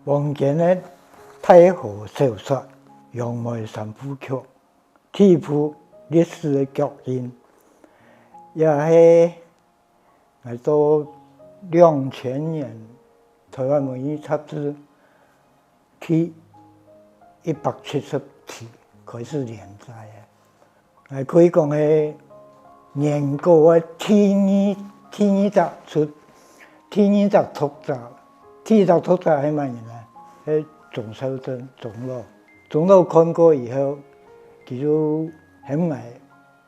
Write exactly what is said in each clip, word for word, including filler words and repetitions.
黃娟个大河小說《楊梅三部曲》，第一部歷史个腳印，也係𠊎到兩千年《台灣文藝雜誌》第一百七十期開始連載个。 𠊎可以講係原稿个第二，第二隻出，第二隻讀者，第一隻讀者係麼人呢？係鍾肇政鍾老。鍾老看過以後，佢就喊𠊎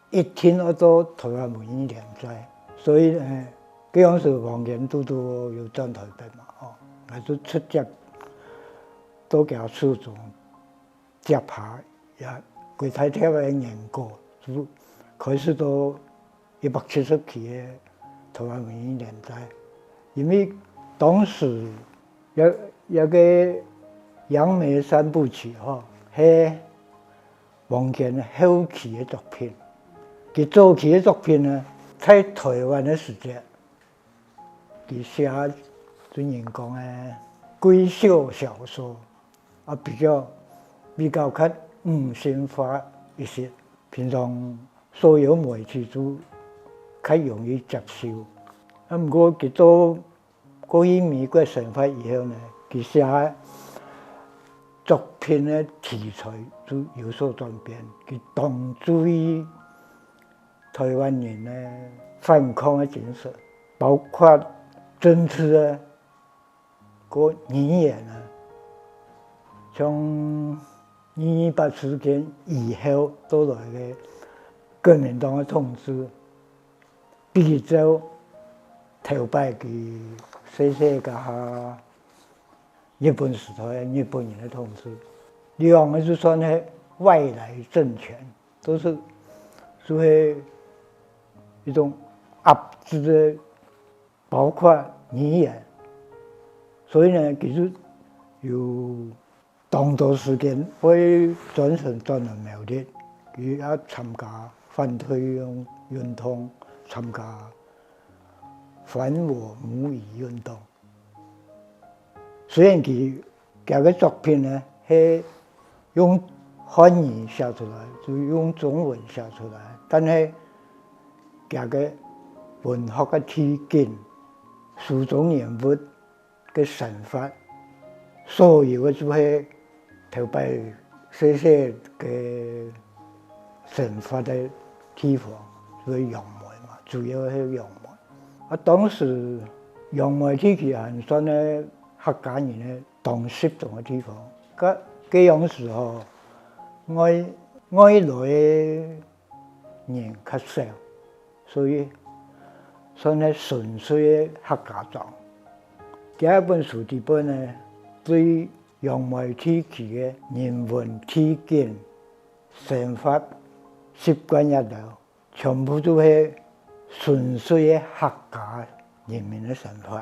一定愛到《台灣文藝》連載。所以呢，該央時黃娟堵堵有轉臺北嘛，吼，𠊎就直接到厥手中 接下也歸大帖个原稿，就開始到一百七十期个《台灣文藝》連載。因為當時這，這個《楊梅三部曲》吼，係黃娟後期个作品。佢早期个作品呢，在臺灣个時節， 佢寫就人講个閨秀小說，啊，比較，比較較女性化一些，平常所有媒體就較容易接受。啊，毋過佢到過去美國生活以後呢，佢寫作品个題材就有所轉變，佢當注意 臺灣人个反抗个精神，包括政治个，个語言啊，像二二八事件以後到來个國民黨个統治，比照頭擺佢細細該下日本時代个日本人个統治，兩個就算係外來政權， 都係，就係一種壓制个，包括語言。所以呢，其實有當多時間會專程轉來苗栗，佢也參加反對運動，參加反我母語運動。 雖然佢，佢个作品呢，係用漢語寫出來，就用中文寫出來，但係佢个文學个地景、書中人物个生活，所有个就係頭擺細細个生活个地方，就係楊梅嘛，主要係楊梅。啊，當時楊梅地區還算係客家人个當集中个地方。該，該央時吼，外，外來个人較少，所以算係純粹个客家庄。第二本書裡背呢，對楊梅地區个人文地景、生活、習慣這兜， 全部都係純粹个客家人民个生活。